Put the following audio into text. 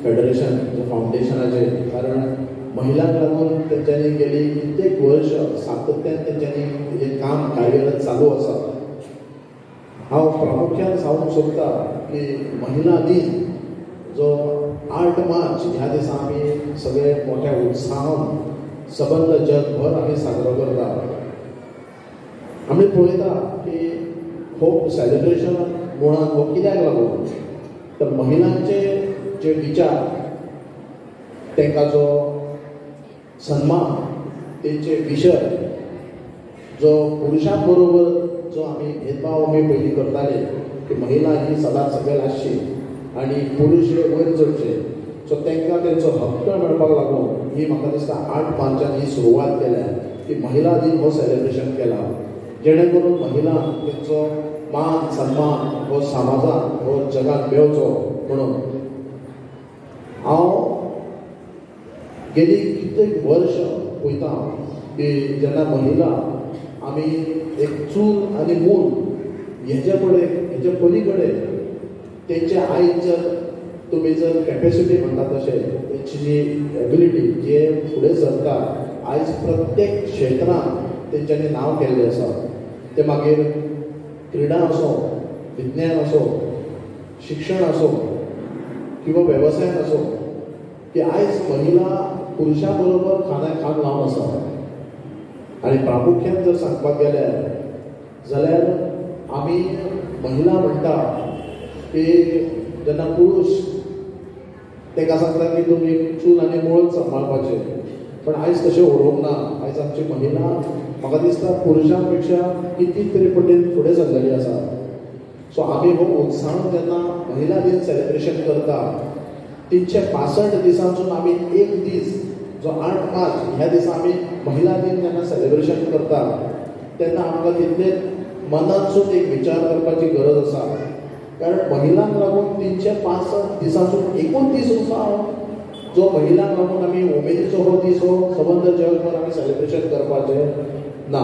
Federation जो फावंडेशनाचे, कारण महिलांक लागून तेंच्यांनी गेली कित्येक वर्ष सातत्यान तेंच्यांनी हें काम कार्यरत चालू आसा. हांव प्रामुख्यान सांगूंक सोदता की महिला दिन जो 8 मार्च ह्या दिसा आमी सगळे मोठ्या उत्साहान सबंद जगभर आमी साजरो करता. आमी पळयता की हो सेलिब्रेशन मुळान हो कित्याक लागून, तर महिलांचे जे विचार, तांकां जो सन्मान, तेंचे विशय जो पुरुशां बरोबर जो आमी भेदभाव आमी पयलीं करताले की महिला ही सदांच सकयल आसची आनी पुरुश हे वयर चडचे, सो तांकां तेंचो हक्क मेळपाक लागून ही म्हाका दिसता 8 मार्चान ही सुरवात केल्या की महिला दिन हो सेलिब्रेशन केला, जेणे करून महिला तेंचो मान सन्मान हो समाजान हो जगान मेळचो म्हणून. हांव गेली कित्येक वर्ष पळयता की जेन्ना महिला आमी एक चूल आनी मूल हेजे कडेन हेजे पली कडेन तेंचे आयज जर तुमी जर कॅपेसिटी म्हणटा तशें तेंची जी एबिलिटी जे फुडें सरता, आयज प्रत्येक क्षेत्रांत तेंच्यांनी नांव केल्लें आसा. तें मागीर क्रिडा आसूं, विज्ञान आसूं, शिक्षण आसूं किंवा वेवसायान आसूं, की आयज महिला पुरुशां बरोबर खांद्याक खांद लावन आसा. आनी प्रामुख्यान जर सांगपाक गेल्यार जाल्यार आमी महिला म्हणटा की जेन्ना पुरुश ताका सांगता की तुमी चूल आनी मूळच सांबाळपाचें, पण आयज तशें उरोवंक ना. आयज आमची महिला म्हाका दिसता पुरुशां पेक्षा किती तरी पटीन फुडें सरलेली आसा. सो आमी हो उत्साहान जेन्ना महिला दिन सेलिब्रेशन करता, 365 दिसांसून आमी एक दीस जो 8 मार्च ह्या दिसा आमी महिला दिन जेन्ना सेलिब्रेशन करता तेन्ना आमकां तितले मनांतसून एक विचार करपाची गरज आसा, कारण महिलांक लागून 365 दिसांसून एकूच दीस आसा जो महिलांक लागून आमी उमेदीचो हो दीस हो सबंद जगभर आमी सेलिब्रेशन करपाचें ना.